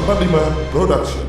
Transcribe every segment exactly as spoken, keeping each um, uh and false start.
Padima Production.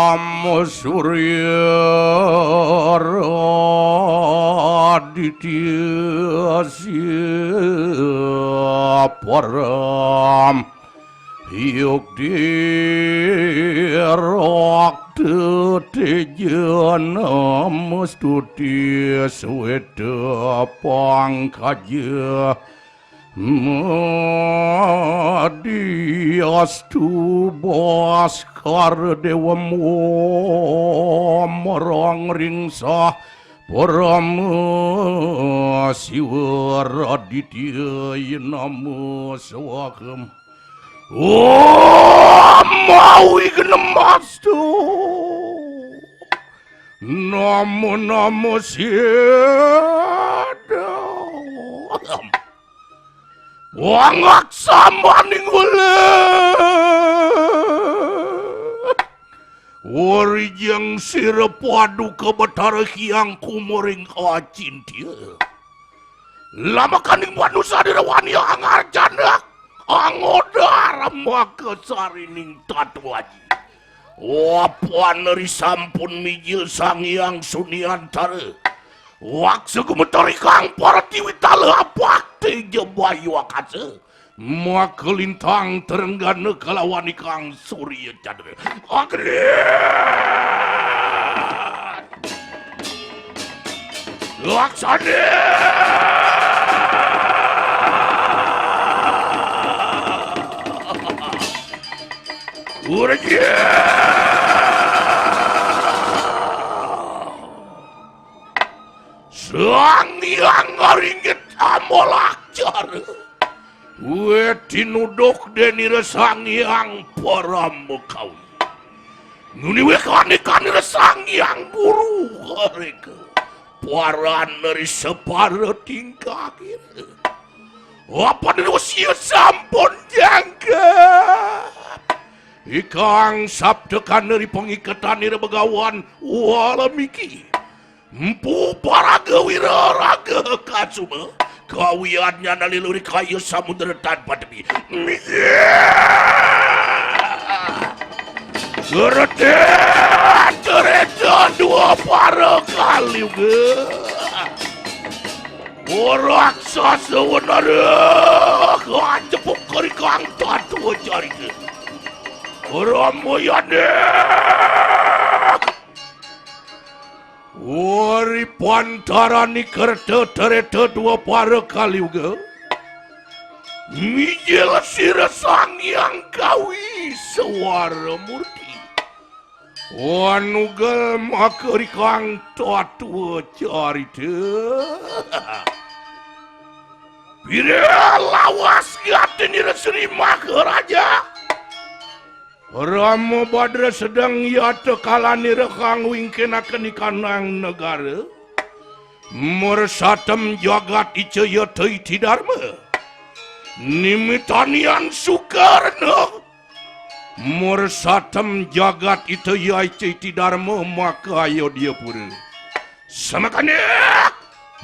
Om Surya Raditya Siparam Yukti Rakta Teja Namastuti Sweta Pangkaja Madiastu Baskar Dewa Marang Ringsa Parama Siwa Raditya Nama Swakam Om Mawi Genemastu Nama Nama Siada Wangak samaning wala. Warijeng sira paduka Betara Hyang Kumaring Acintia. Lamakaning manusa dirawani angarjana angodar maka sarining tatu aji. Wapan ri sampun mijil Sang Hyang Suniantara. Waksa gumetar ikang Paratiwi tala apak teja bayu akasa. Maka lintang terenggana kalawan ikang Surya Candra. Agni! Laksana! Urja! Sang Hyang Ngaringgit Amolakcara. Wé tinuduk dénira Sang Hyang Paramakawi. Nuniwé kanikanira Sang Hyang Guru Garega. Paran neri separa tingkah kira. Apa neri usia sampun jangkep. Ikang sabda kaneri pangiketanira Begawan Walemiki. Empu paraga wira raga kasuma. Kawian nyana liluri kaya samudra tanpa tepi. Gerete cerita dua para kaliuga. Raksasa wenara kajepuk kerikang tatua carita. Ramayana. Ori pantarani kerta tereta dua para kaliuga. Mijil sira Sang Hyang Kawi Swara Murti. Wanugel makarikang tatua carita. Pira lawas gatinira Sri Maharaja. Rama Badra sedeng yata kalanira kang wingkinaken ikanang negara. Mursatem jagat ica yata iti darma. Nimitanian Sukarna. Mursatem jagat ita yaica iti darma maka Ayodya pura. Samakanik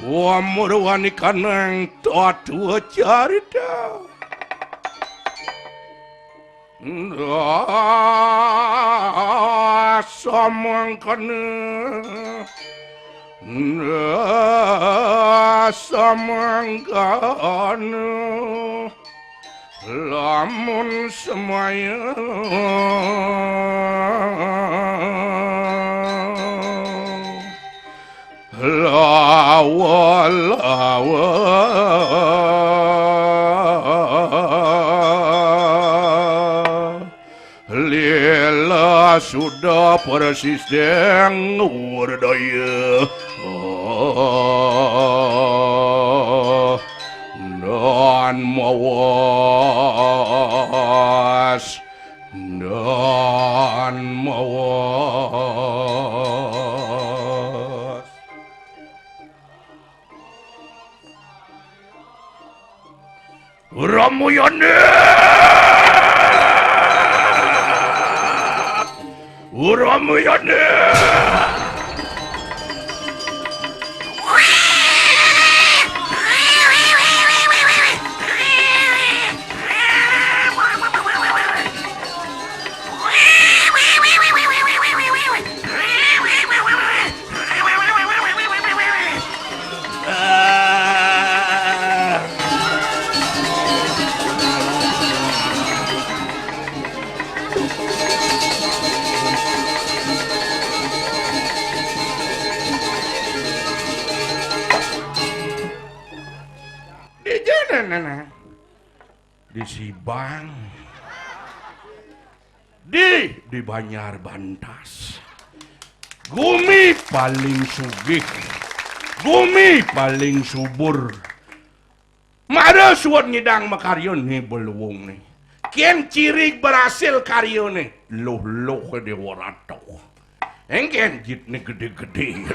wamurwani kanang tatua carita. Samangkana Nah, samangkana lamun semaya lawa-lawa lila sudah persisdeng wardaya dan mawas dan mawas. Ramayana! Ramayana! Di jana nana? Di Sibang. Di, di Banjar Bantas. Gumi paling sugih. Gumi paling subur. Mara suud ngidang makarya né beluung né. Kén ciri berhasil karya né? Luh-luh déwa ratu. Éngkén jitné gedé-gedé.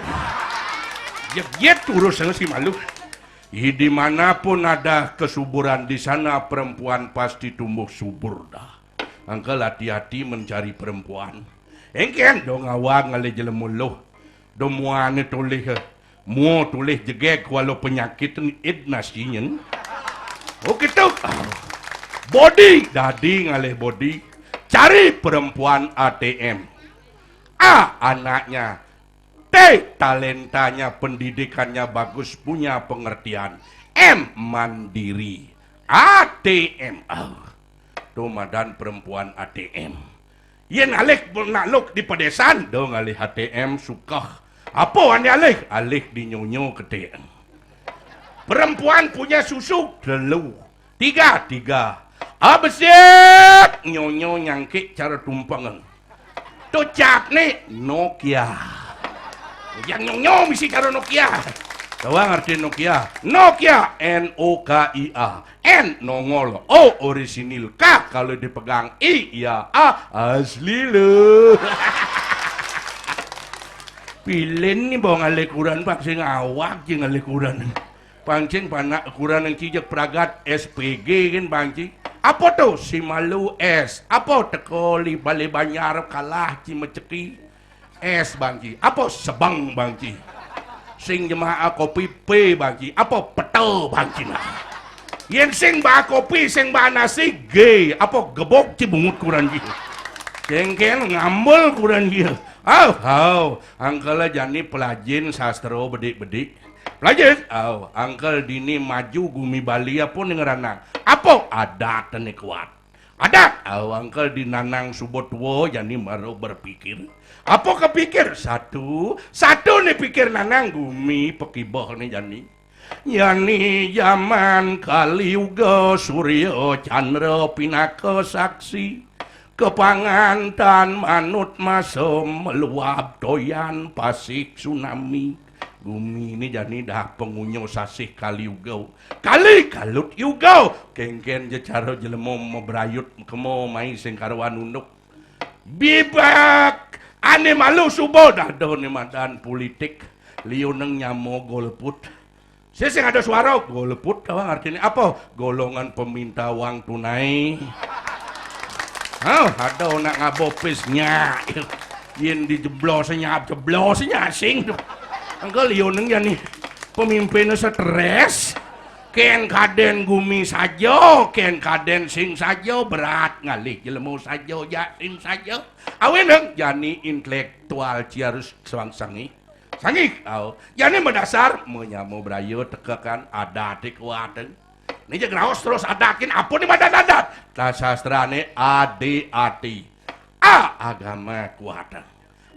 Jejit urus si malu. Di mana pun ada kesuburan, di sana perempuan pasti tumbuh subur dah. Angkel hati-hati mencari perempuan. Éngkén dong awag ngalih jelema luh. Dong muané tolih, eh, mua tolih jegég kuala penyakit id nasinya. Oh gitu. Body, dadi ngalih body. Cari perempuan A T M. A, anaknya. T, talentanya, pendidikannya bagus, punya pengertian. M, mandiri. A T M. Oh. Tuh madan perempuan A T M. Yén alih nak luk di pedésan, dong alih A T M sukeh. Apa ané alih? Alih di nyonyo keték. Perempuan punya susu, telu. Tiga, tiga. Ah, besik, nyonyo nyangkik cara tumpeng. Tu capné Nokia. Yang nyonyo misi cara Nokia. Tahu ngerti Nokia? Nokia, N O K I A. N nongol, O orisinil, K kalau dipegang, I ya, A asli lo. Pilin ni bawa ngalih kuran, pang sing awak je ngalih kuran. Pang sing panak kuran yang cijak pragat S P G kan, pang sing. Apa tu? Si malu S. Apa teko li balé Banjar kalah ci meceki? Es, Bang Ji. Apa sebeng, Bang Ji? Sing jemaah kopi, P, Bang Ji. Apa peta, Bang Ji, nah? Yén sing ba kopi, sing ba nasi, G. Apa gebok ci bungut kuran Ji? Cengkén ngambel kuran Ji. Au, au. Angkel jani pelajin sastra bedik-bedik. Pelajin? Au, angkel dini maju gumi Bali apa ning ranang? Apa adat né kuat? Ada, awangkel di Nanang suba tua jani mara berpikir. Apa kepikir? Satu, satu ni pikir Nanang gumi pakibeh ni jani. Jani jaman Kali Yuga Surya Chandra pinaka saksi. Kapangan tan manut masa meluap toyan pasik tsunami. Gumi ni jani dah pangunya sasih Kali Yuga. Kali kalut yuga. Kénkén ja cara jelema mabrayut kema mai sing karuan unduk. Bibak ané malu suba dah da né madan politik. Liuneng nyama golput. Sing ada suara golput, apa artiné? Apa? Golongan peminta uang tunai. Hah, ada nak ngaba pis nya. Yén dijeblos nya, jeblos nya sing. Engko liuneng jani pemimpinné stres. Kén kadén gumi saja, kén kadén sing saja, berat ngalih jelema saja, ja sing saja. Awinang jani intelektual ci harus swangsangé. Sangih, au. Jani madasar, manyama braya teka kan adat kuatang. Né jeg raos terus adatin, apa né madan adat? Tah sastrané adi-adi. A, agama kuatang.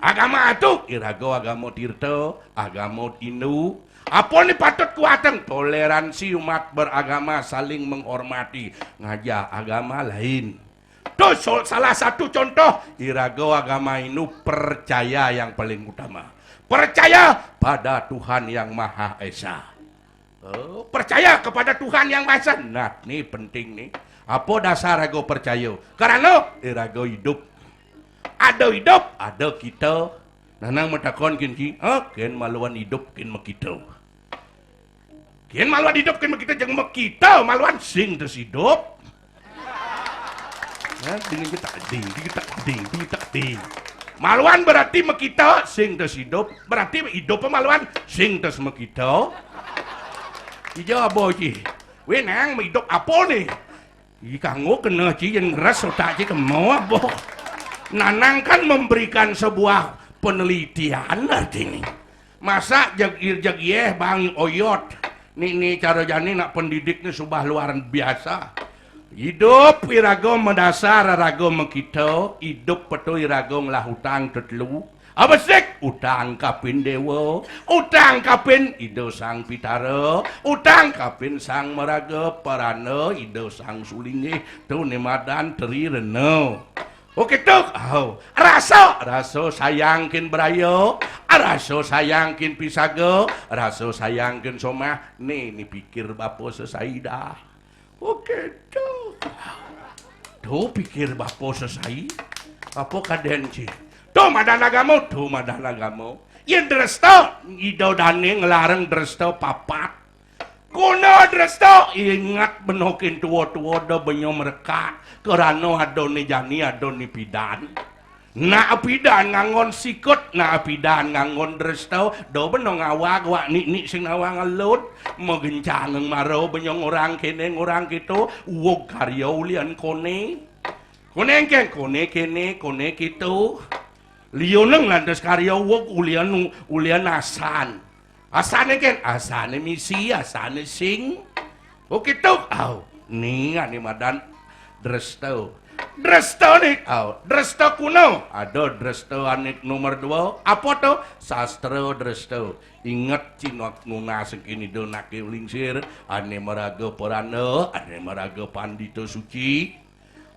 Agama atu, iraga agama tirta, agama Hindu. Apa né patut kuatang? Toleransi umat beragama, saling menghormati. Ngajak agama lain. Tuh, sol-, salah satu contoh, iraga agama Hindu percaya yang paling utama. Percaya pada Tuhan Yang Maha Esa. Oh, percaya kepada Tuhan Yang Maha Esa. Nah, né penting né. Apa dasar raga percaya? Karena iraga idup. Ada idup, ada kita. Nanang matakon kén ki, "Ah, kén maluan idup, kén makita?" Kén maluan idup, kén makita? Jang makita, maluan sing tes idup. Nah, ding, ding, tak ding, ding, tak ding, ding, tak ding. Maluan berarti makita, sing tes idup. Berarti idup maluan sing tes makita. Ija abo ci. Wé, nang idup apa né? Ih, kanggo kena ci, yén ngeres otak ci kema, boh. Nanang kan memberikan sebuah penelitian artiné. Masa jeg, jeg yéh bang oyot. Né, né cara jani nak pendidik né subah luar biasa. Idup iraga madasar raga makita, idup petu iraga ngelah utang tetelu. Abesik, utang kapin déwa, utang kapin Ida Sang Pitara, utang kapin Sang Maraga Parana, Ida Sang Sulinggih, tu né madan trirena. Oké, tuk, au. Rasa, rasa sayang kén braya, rasa sayang kén pisaga, rasa sayang kén somah, né, né pikir bapa sesai dah. Oké, tuh. Tuh pikir bapa sesai. Apa kadén ci? Tuh madan agama, tuh madan agama. Yén dresta, Ida Dané nglarang dresta papat. Kuna dresta, inget bena kén tua-tua da benya merekak. Karana ada né jani, ada né pidan. Nak pidan nganggon sikut, nak pidan nganggon dresta, da bena ngawag wak nik-nik sing nawang alud, magencang mara benya ngorang kéné, ngorang kéto, uug karya ulian koné. Koné kén, koné kéné, koné kéto. Liuneng lantas karya uug ulian, ulian asan. Asané kén, asané misi, asané sing. Oké, tuk, au. Né ané madan dresta. Dresta né, au. Dresta kuna. Ada dresta ané nomor dua. Apa to? Sastra dresta. Inget ci nak nunas kén Ida Naké Lingsir, ané maraga parana, ané maraga pandita suci.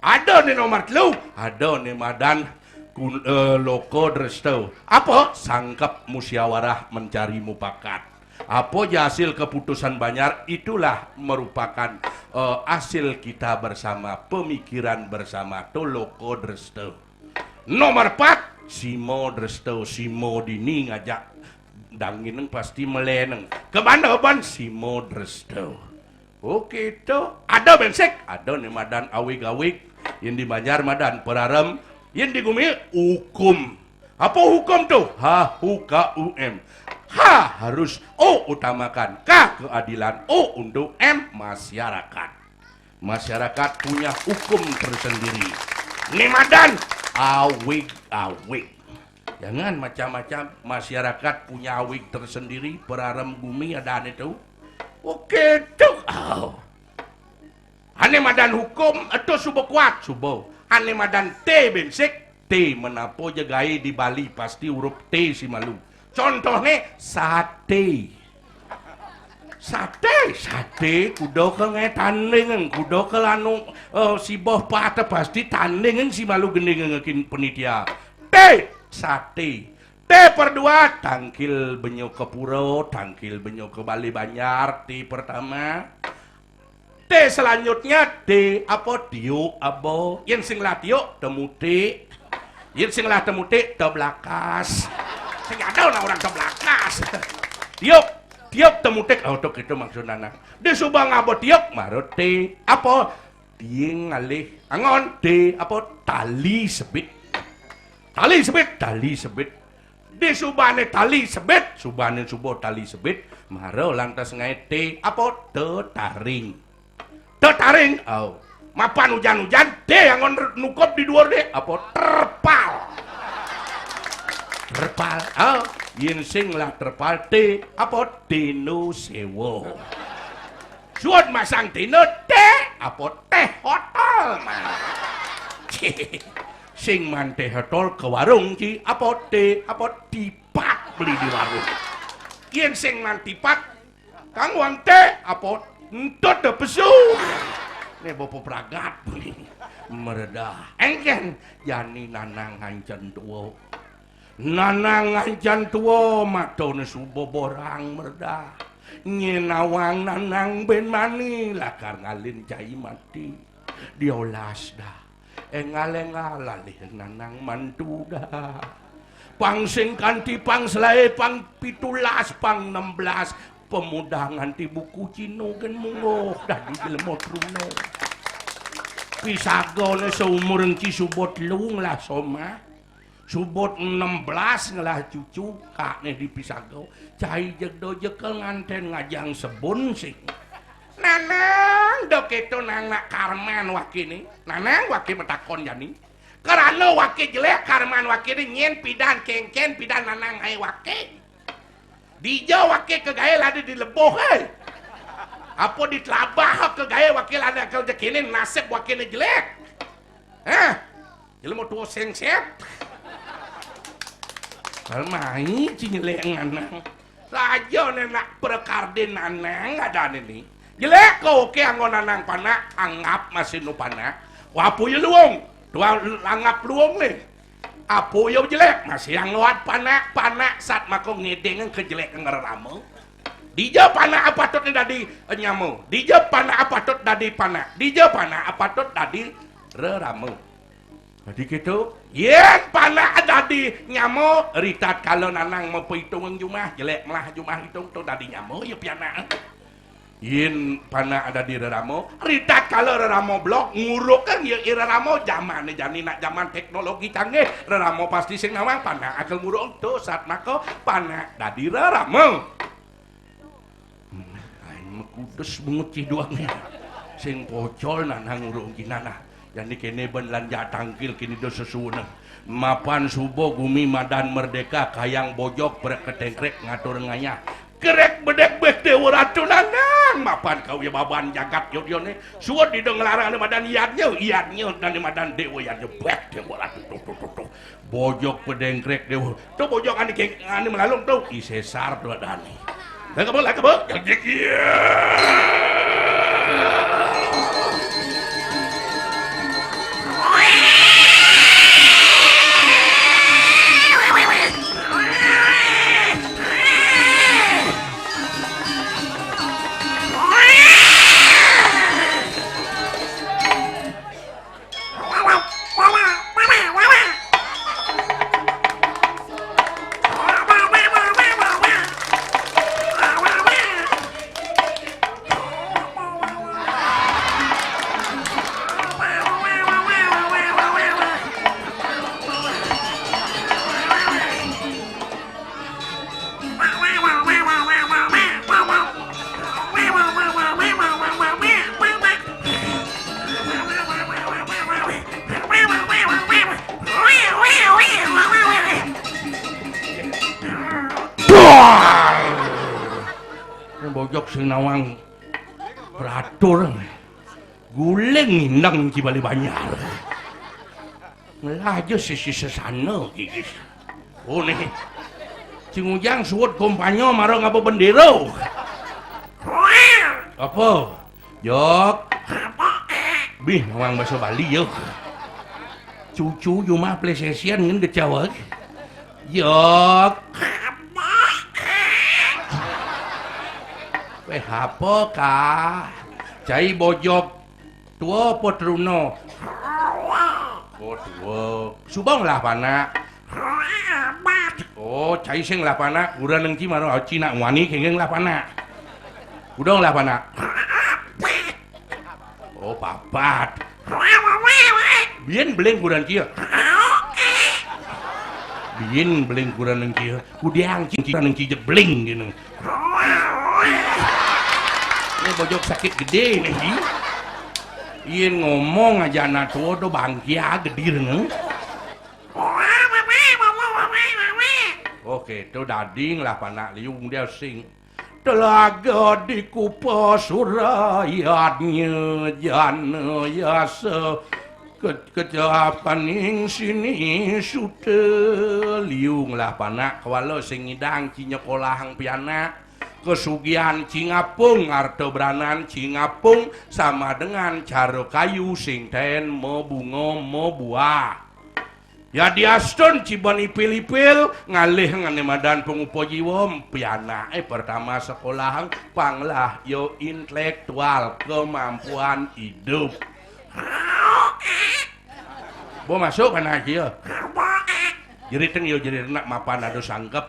Ada né nomor telu, ada né madan kun-, eh, loka dresta. Apa? Sangkep musyawarah mencari mupakat. Apa ja hasil keputusan banjar, itulah merupakan, eh, hasil kita bersama, pemikiran bersama, to loka dresta. Nomor pat, sima dresta, sima dini ngajak dangin pasti meleneng. Kemana ban sima dresta? Oké, to. Ada bensik, ada né madan awig-awig. Yén di banjar madan pararem, yén di gumi hukum. Apa hukum to? H U K U M. H harus, O utamakan, K keadilan, U untuk, M masyarakat. Masyarakat punya hukum tersendiri. Né madan awig-awig. Jangan macam-macam, masyarakat punya awig tersendiri, pararem gumi adané to. Oké, tuk. Au. Ané madan hukum, eto suba kuat, suba. Ané madan T bensik, T menapa ja gaé di Bali pasti huruf T simalu. Contohné saté. Saté, saté, kuda ka ngaé tanding, kuda ka anu, eh, siboh pata pasti tanding simalu gending kén panitia. T, saté. T per dua, tangkil benya ka pura, tangkil benya ka balé banjar, T pertama. T selanjutnya, T apa? Tiuk aba. Yén sing lah tiuk, temutik. Yén sing lah temutik, teblakas. Sing ada orang teblakas. Tiuk, tiuk temutik, oh, to kéto maksud anak. Disuba ngaba tiuk, mara T apa? Tiing ngalih. Anggon, T apa? Tali sebit. Tali sebit, tali sebit. Disubané tali sebit, subané suba tali sebit, mara lantas ngaé T apa? Tetaring. Tetaring, au. Mapan ujan-ujan, T anggon nukup di duur dé, apa? Terpal. Terpal, ah, yén sing lah terpal T, apa Tino Sewa. Suud masang Tino T, apa Teh Hotel, man. Sing man Teh Hotel ke warung, ci, apa T, apa tipat beli di warung. Yén sing man tipat, Kang Wante, apa entut da pesu? Né bapa pragat. Meredah. Éngkén jani Nanang ngancén tua. Nanang ngancén tua, matané suba borang meredah. Nyén nawang Nanang bén mani, lakar ngalin cai mati. Diolas dah. Énggal-énggal alih Nanang mantu dah. Pang sing kanti pang selaé, pang pitulas, pang enam belas, pemuda nganti buku Cina gén mungguh dadi jelema truna. Pisagané saumur engki suba telu nglah somah. Suba enam belas nglah cucu, kakné dipisaga. Cai jeg da jekel ngantén ngajang sebun sing. Nanang, da kéto nang nak karman wakéné. Nanang, waké matakon jani. Krana waké jelék karman wakéné, nyén pidan kénkén pidan Nanang aé waké. Dija waké ka gaé lada di lebuh, éh. Apa di tlabah ka gaé waké lada ka jekéné nasib wakéné jelék. Hah? Jelema tua séngsét. Kal mai ci nyelék Nanang. Raja né nak prakardin Nanang adané né. Jelék ko oké anggo Nanang panak, anggap masih nu panak. Wah, apa ya luung? Tua anggap luung né. Apa ya jelék? Masih anggo panak, panak sat mako ngédéng ka jelék ngrerama. Dija panak apatut dadi nyama. Dija panak apatut dadi panak. Dija panak apatut dadi rerama. Dadi kéto, yén panak dadi nyama, ritatkala Nanang mapaitung jumah, jelék melah jumah itung to dadi nyama ya pianak. Yén panak dadi rerama, ritatkala rerama blok nguruk kan ya, ya rerama, jamané jani nak jaman téknologi canggih, rerama pasti sing nawang panak akél nguruk to sat maka panak dadi rerama. Aing mekudes bungut ciduangnya. Sing pocol Nanang urung kinanah. Jani kéné ben lanjak tangkil kéné da sesuunan. Mapan suba gumi madan merdéka, kayang bojog prek keténgkrek ngatur ngayah. Kerék bedék béh Déwa Ratu Nanang. Mapan kawih baban jagat yodioné. Suud ida nglarang anu madan yadnya, yadnya dan madan déwa yadnya béh Déwa Ratu. Tuh, tuh, tuh, tuh. Bojog pedéngkrék déwa. Tuh bojog ané kéng, ané malalung tuh. I Sésar tuh adané. Lah kebel, lah kebel. Yang gigi. Ini bojog sing nawang beratur. Guling indang ci bali banjar. Ngelah aja sisi sesana gigis. Oh nih. Cing Ujang suud kampanye mara ngaba bendera. Apa? Jok. Bih, nawang basa Bali ya. Cucu jumah PlayStation ngan decawag. Jok. Wéh, apa, Kak? Cai bojog. Tua apa truna? Oh, tua. Suba ngelah panak. Oh, cai sing ngelah panak. Guran engki mara aci nak wani kéngkén ngelah panak. Kuda ngelah panak. Oh, papat. Biin beling guran kieu. Biin beling guran engki. Kudiang cing guran engki jeg beling gini. Ini bojog sakit gedé nih, Ji. Yén ngomong aja anak tua tuh bangkia gedir nih. Oke, to dadi ngelah panak liu dia sing. Telaga di kupa surayadnya jana yasa ke-, kecapaning sini suta liu ngelah panak kawala sing ngidang ci nyekolahang pianak. Kasugihan ci ngapung, arta branan ci ngapung, sama dengan cara kayu sing ten mabunga mabuah. Yadiastun ciban ipil-ipil, ngalih ngene madan pangupa jiwa, pianake pertama sekolah, panglah ya intelektual, kemampuan hidup. Bo masuk kana aja. Jeriteng ya jeriteng nak mapan ada sangkep.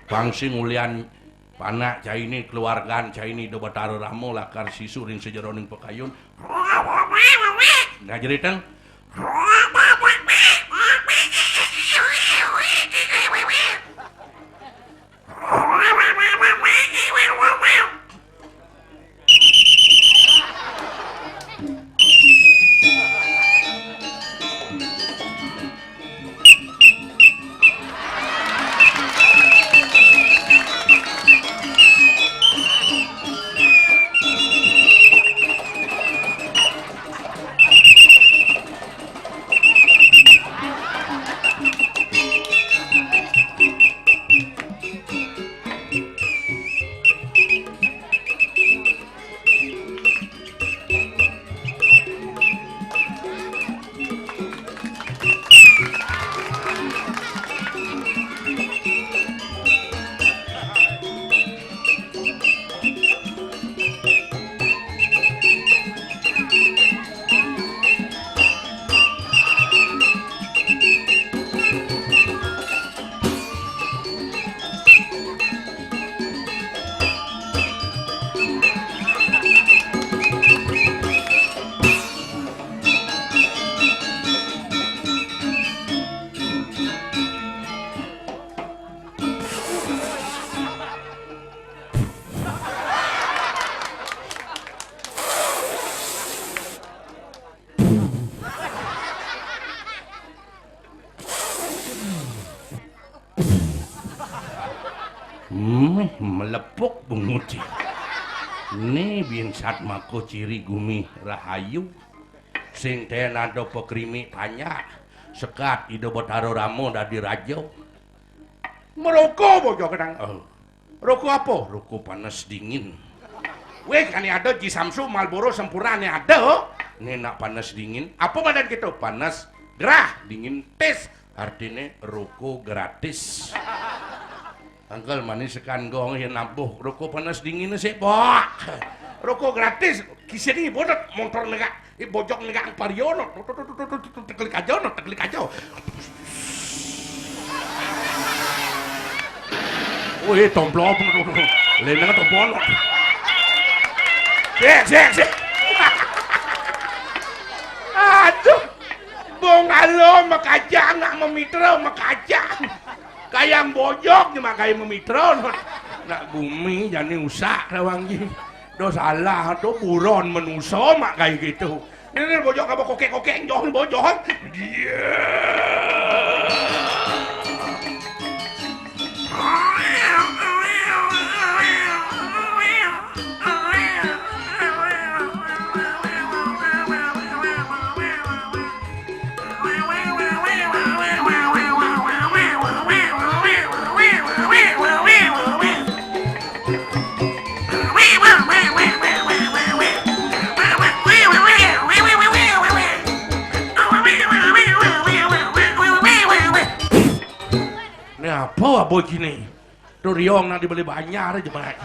Pang sing ulian panak caine keluargan caine Ida Batara Rama lakar sisu ring sajeroning pakayun. Nah, jeriteng. Mih melepuk bunguti. Ni binsat mako ciri gumi rahayu. Sing ten ada pekrimi panjak. Sekat Ida Batara Rama dadi raja. Meroko bojo kenang. Oh. Roko apa? Roko panas dingin. Weh, kani ada Ji Samsu, Marlboro, Sempurna ni ada. Ni nak panas dingin. Apa madan kita? Panas gerah, dingin tis. Artine roko gratis. Angkel manis sekan gong ya nabuh roko panas dingin sik, Bok. Roko gratis. Kisini bodot motor negak. Ih, bojok negak pariono. Tegelik aja no, tegelik aja. Wih, tomplop. Leneng tomplop. Sik, sik, sik. Aduh. Bung alo makaja nak memitra makaja. Kayang bojok nyemak kaya memitra. Nak gumi jani usak rawang ji. Do salah, do buron menusa mak kaya gitu. Ini bojok apa kokek-kokek, joh, bojok. Dia. Ini apa abot kini? Tu riong nak dibeli banjar aja mak.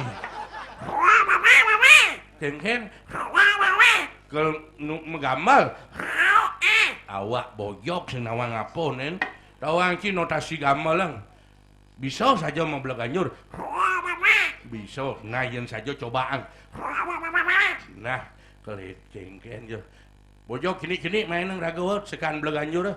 Kengkeng. Kel nu megamel. Awak bojok sing nawang apa, Nen? Tawang ci notasi gamel, Lang. Bisa saja mableganjur. Bisa. Nah, yen saja cobaan. Nah, kelit kengkeng je. Bojok kini-kini main nang raga wot, sekan bleganjur.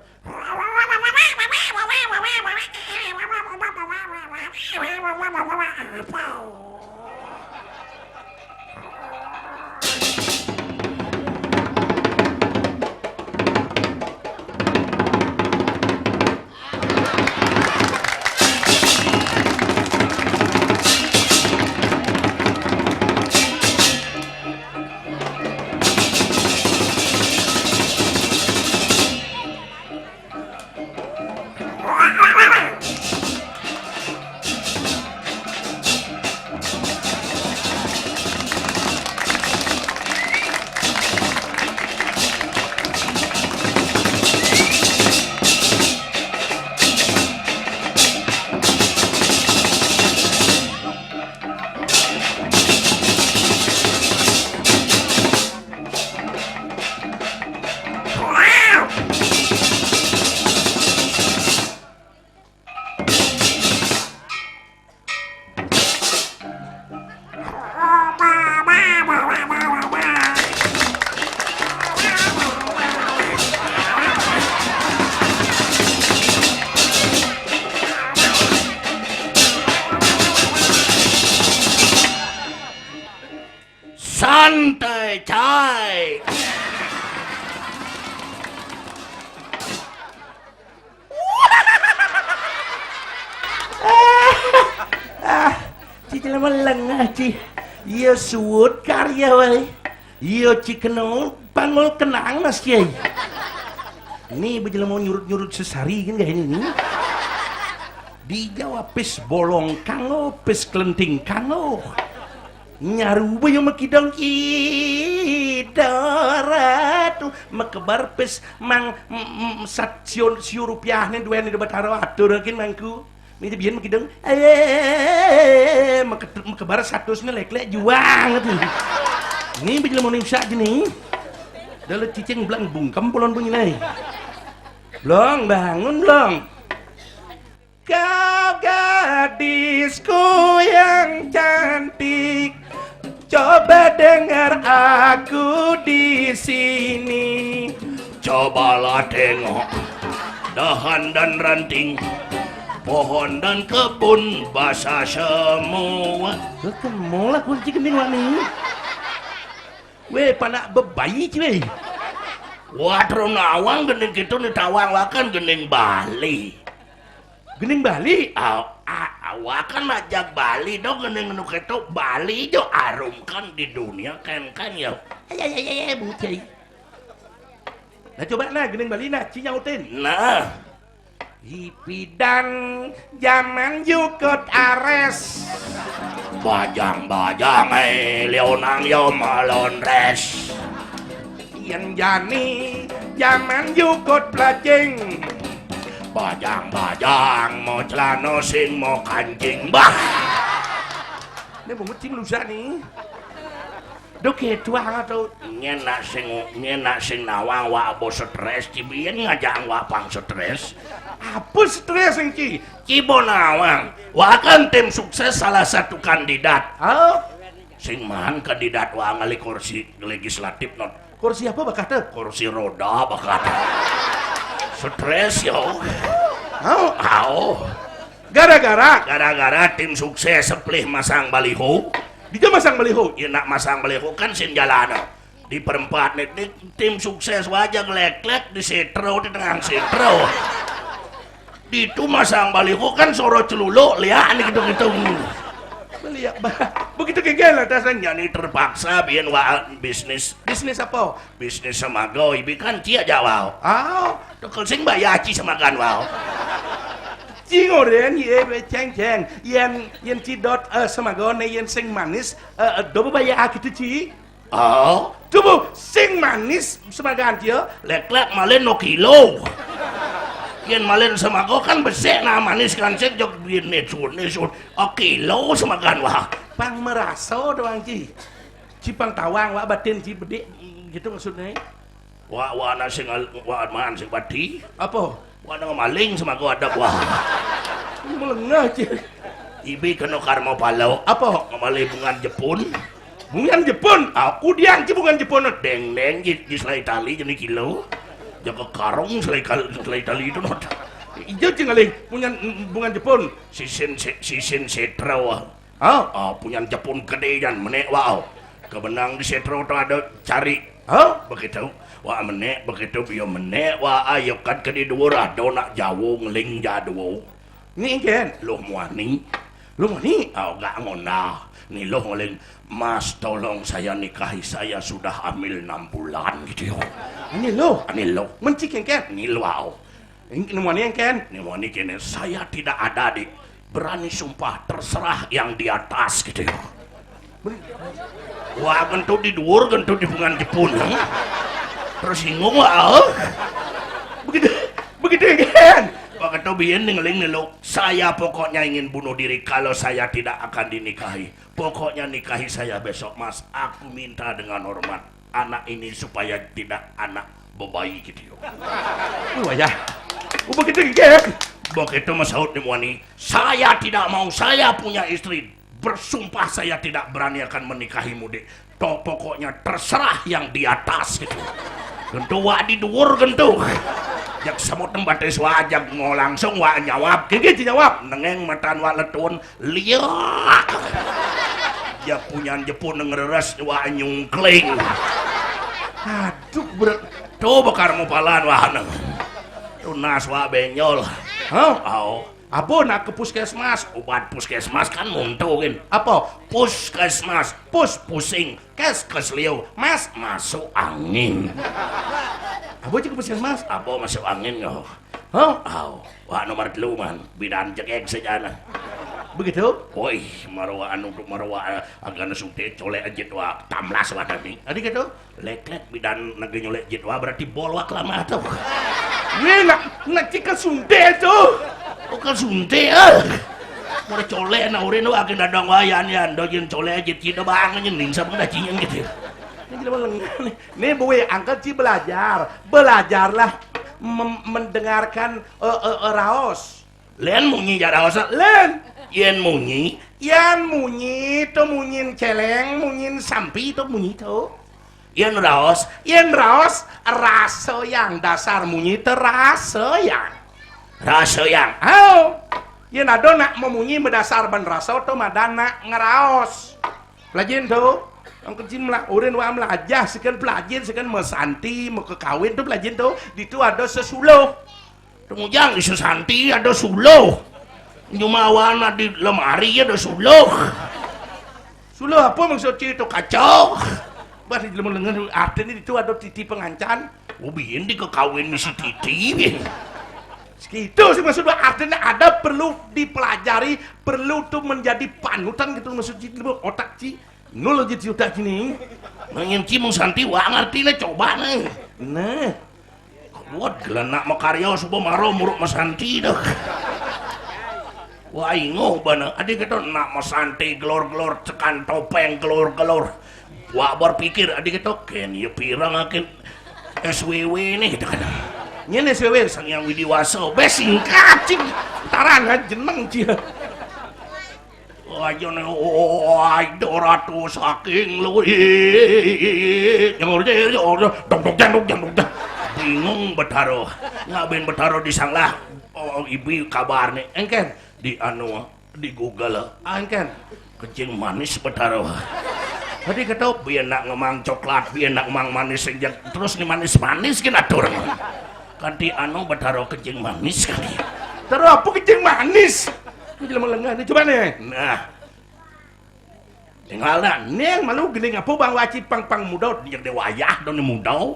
Coy. Ah, ci jelema lengah, ci. Iya suud karya wae. Iya ci kena pangul kenang, Mas Kiai. Ni bejelema nyurut-nyurut sesari kan gak ini ni. Dijawab pis bolong kanggo, pis kelenting kanggo. Nyaru baya makidang kidara tu makebar pis mang, mm, mm, sat siu, siu rupiahne duene di Batara atur kin mangku. Minta biyen makidang, eh, make-, makebar satusne leklek juang tu. Ni bejela muni usak jeni. Dale cicing blang bungkem pulon bunyi nai. Blong, bangun, Blong. Kau gadisku yang cantik, coba dengar aku di sini. Cobalah tengok dahan dan ranting, pohon dan kebun basah semua. Kemong lah kunci gending wani. Weh, panak bebayi, weh. Wah, terus nawang gending gitu ni tawang wakan gending Bali. Gending Bali? Aw, a-, awakan majak Bali dong, gending nu keto Bali jo arumkan di dunia, kan, kan, ya. Ay, ay, ay, ay, ay, bucai. Nah, coba nah, gending Bali nah, ci nyautin. Nah. Ipidan zaman jukut ares. Bajang-bajang, eh, leonang yo malondres. Yen jani zaman jukut pelacing. Bajang-bajang, mau celana sing, mau kancing. Bah. Ini bungut sing lusa ni. Dok ketuang atau nyen nak sing, nyen nak sing nawang wa abo stres, ci biyen ngajak wa pang stres. Apa stres engki? Ci bo nawang. Wa kan tim sukses salah satu kandidat. Oh. Sing man kandidat wa ngali kursi legislatif not. Kursi apa bakate? Kursi roda bakate. Stres yo. Au, au. Gara-gara, gara-gara tim sukses seplih masang baliho. Dia masang baliho. Ya nak masang baliho kan sin jalan. Di perempat ni, ni tim sukses wajah leklek di setro, di tengah setro. Ditu masang baliho kan soro celuluk liak ni gitu-gitu. Beliak bah. Begitu gengel atasnya ni terpaksa biyen wa bisnis. Bisnis apa? Bisnis semago, ibi kan ciak jawau. Ah, tekel sing bayar ci semagan wau. Ci ngoren ye ceng-ceng. Yen, yen ci dot, eh, semago ne yen sing manis, eh, eh, do bayar gitu ci. Oh, tubuh sing manis semagan cia. Leklek malen no kilo. Yen malen semago kan besek nah manis kan sek jok duit nesun, nesun. Oh, kilo semagan wah. Pang merasa doang ci. Ci pang tawang wah batin ci bedik gitu maksudnya. Wah, wah na sing al-, wah man sing bati. Apa? Wah na maling semago adab wah. Melengah ci. Ibi kena karma palo. Apa? Ngamali bungan Jepun. Bungan Jepun. Ah, udian ci bungan Jepun. Deng deng ci, ci selai tali jenis kilo. Jaga karung selai kal-, selai tali itu not. Ijo ci ngalih bungan, bungan Jepun. Sisin se-, sisin setra wah. Ah, ah, punyan Jepun gede jan menek wah. Kebenang di setro tu ada cari. Ah, begitu. Wah menek begitu bio menek wah ayo kad ke di dua rado nak jauh ngeling jadwo. Ni ken. Loh muani. Loh muani. Ah, gak ngonda. Ni loh ngeling. Mas tolong saya nikahi saya sudah hamil enam bulan gitu yo. Ani loh. Ani loh. Menci ken ken. Ni loh. Ing-, nemuan yang ken? Nemuan ini kene, saya tidak ada, Dik. Berani sumpah, terserah yang di atas gitu ya. Wah, gentu di duur, gentu di bungan Jepun. Tersinggung lah. Begitu, begitu ya, Ken? Begitu biyen ningeling nelo. Saya pokoknya ingin bunuh diri kalau saya tidak akan dinikahi. Pokoknya nikahi saya besok, Mas. Aku minta dengan hormat. Anak ini supaya tidak anak bebayi gitu yo. Wih, wayah. Oh, begitu, Ken? Begitu Mas Saud ni muani. Saya tidak mau, saya punya istri. Bersumpah saya tidak berani akan menikahi mudik. To, pokoknya terserah yang di atas gitu. Gentu wak di duur gentu. Jak semut tempat wajak mau langsung wak nyawab. Gigi jawab. Nengeng matan wak letun. Liak. Ya punyan jepun ngreres wa nyungkling. Aduh, berat. Tuh bakar mupalan wahana. Tunas wa benjol. Hah? Au. Apa nak ke puskesmas? Obat puskesmas kan muntukin. Apa? Puskesmas. Pus pusing. Kes kesliu. Mas masuk angin. Apa cik puskesmas? Apa masuk angin kau? Hah? Au. Wa nomor telu man. Bidan cekek sejana. Begitu? Woi, marwa anu tu marwa, eh, agana sute colek ajit wa tamlas wa tadi. Adi gitu? Leklek bidan nage nyolek jit wa berarti bol wa kelama tu. Weh, nak, nak cik kesuntik tu. Oh, kesuntik, ah. Mula colek na urin wa akin dadang wa yan, yan. Do jin colek ajit cik da bang nyening sama da cing gitu. Ini jelema lengah ni. Ni boy, angkat cik belajar. Belajarlah mem- mendengarkan, eh, eh, eh, raos. Len munyi ja raos, len. Yen munyi, yan munyi tu munyin celeng, munyin sampi tu munyi tu. Yen raos, yen raos, raso yang dasar munyi tu raso yang. Raso yang. Au. Yen ado nak memunyi berdasar ban raso tu madan nak ngeraos. Pelajin tu. Ang kecil mela, urin wa melajah, sekian pelajin, sekian mesanti, mau kekawin tu pelajin tu. Di tu ada sesuluh. Tunggu jang, di sesanti ada suluh. Cuma wana di lemari ada suluh. Suluh apa maksud cik tu? Kacau. Bah, di lemah lengan artinya itu ada titi pengancan. Ubin di kekawin misi titi, bin. Segitu sih maksud gua, artinya ada perlu dipelajari, perlu tuh menjadi panutan gitu maksud cik, otak cik. Nul aja cik otak cik ni. Nangin cik mung santi, wah ngerti lah, coba nih. Nah. Kuat gelanak makarya suba maro muruk masanti dah. Wah ingoh bana. Adi kita nak masanti gelor-gelor, cekan topeng gelor-gelor. Wah berpikir, adi kita ken ya pirang akin S W W ni kita kan. Nyen S W W Sang Yang Widi Wasa. Bes singkat cik. Taran kan jeneng cik. Aja nih, wah, itu ratu saking lu. Jangan, jangan, jangan, dong, dong, jangan, dong, jangan. Bingung Betaro. Ngaben Betaro di sanglah. Oh, ibu kabar nih. Engken di anu, di Google. Ah, engken. Kencing manis Betaro. Tadi kata, biar nak ngemang coklat, biar nak ngemang manis, sing jag-, terus nih manis-manis kan atur. Kanti anu Betaro kencing manis kali. Terus apa kencing manis? Ini jelema lengah ni, coba nih. Nah. Tinggal dah, ning malu gini ngapa bang waci pang pang muda, dia dia wayah dong muda.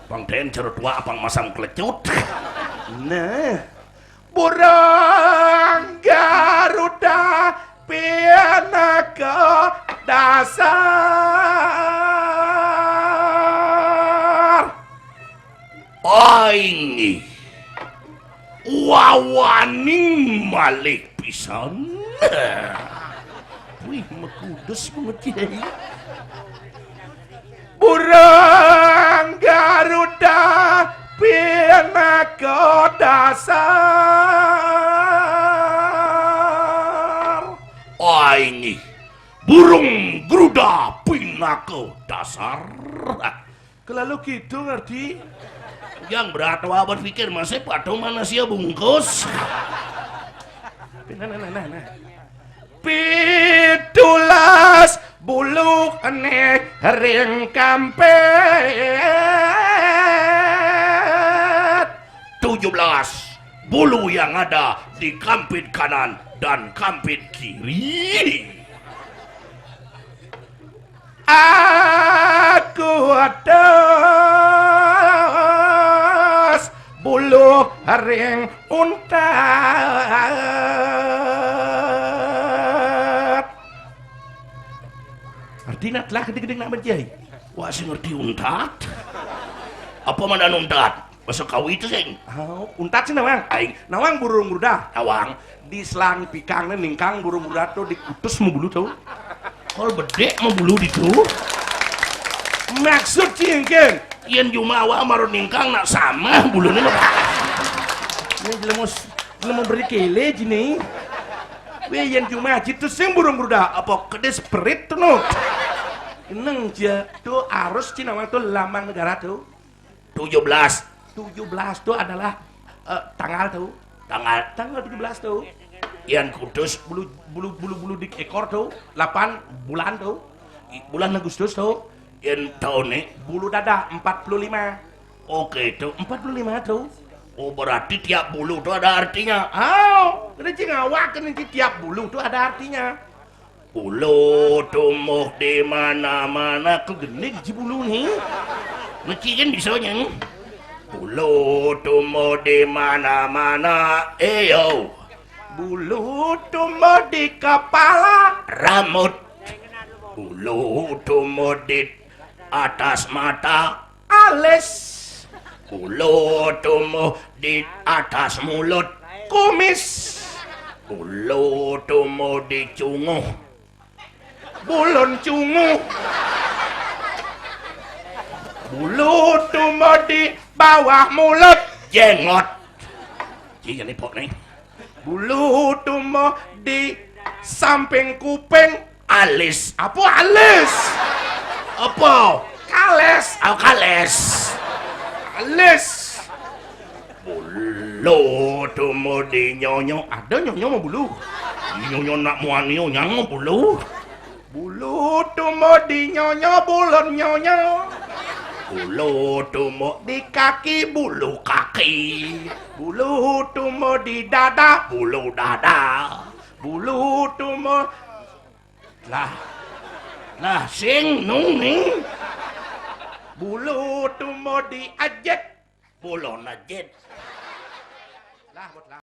Pang ten cerut wa pang masam kelecut. Nah. Burung Garuda pinaka dasar. Aing wawaning malih pisan. Wih, mekudes banget ya. Burung Garuda pinaka dasar. Aing burung Garuda pinaka dasar. Kelalu gitu ngerti? Yang berat wa berpikir masih patung mana sia bungkus. Nah, nah, nah, nah, nah. Pitulas bulu enek ring kampet. Tujuh belas bulu yang ada di kampit kanan dan kampit kiri. Aku atas bulu ring untat. Artinya telah gede-gede nak berjai. Wah, si ngerti untat. Apa mana untat? Bahasa Kawi itu sing. Oh, untat sih nawang. Aing. Nawang burung ruda. Nawang. Di selang pikang nih ningkang burung ruda tuh dikutus mau bulu tuh. Kalau bedek mau bulu di tuh. Maksud cingkin. Yen jumawa maru ningkang nak sama bulu nih. Ini jelema jelema beri kele jini. Weh, yen cuma jitu sing burung ruda apa kedes perit tuh no. Eneng je tuh arus Cina waktu lambang negara tuh. Tujuh belas. Tujuh belas tuh adalah, eh, tanggal tuh. Tanggal. Tanggal tujuh belas tuh. Yén kudus bulu, bulu, bulu, bulu di ékor to, lapan bulan to. I-, bulan Agustus to. Yén taoné bulu dada empat puluh lima. Oke to, empat puluh lima to. Oh, berarti tiap bulu to ada artinya. Ah, kena sing awak kena tiap bulu to ada artinya. Bulu tumuh di mana-mana. Kok gending si bulu nih? Mesti kan bisa nyang. Bulu tumuh di mana-mana. Iyo. Bulu tumuh di kepala. Rambut. Bulu tumuh di atas mata. Alis. Bulu tumuh di atas mulut. Kumis. Bulu tumuh di cunguh. Bulun cunguh. Bulu tumuh di bawah mulut. Jenggot. Iya nih, Pok, nih. Bulu tumuh di samping kuping. Alis. Apa alis? Apa? Kales. Oh, kales. Alis. Bulu tumuh di nyonyo. Ada nyonyo mau bulu. Nyonyo nak muanio nyang mau bulu. Bulu tumuh di nyonyo, bulun nyonyo. Bulu tumuh di kaki, bulu kaki. Bulu tumuh di dada, bulu dada. Bulu tumuh. Lah. Lah, sing nung nih. Bulu tumuh di ajit, bulun ajit. Lah, buat lah.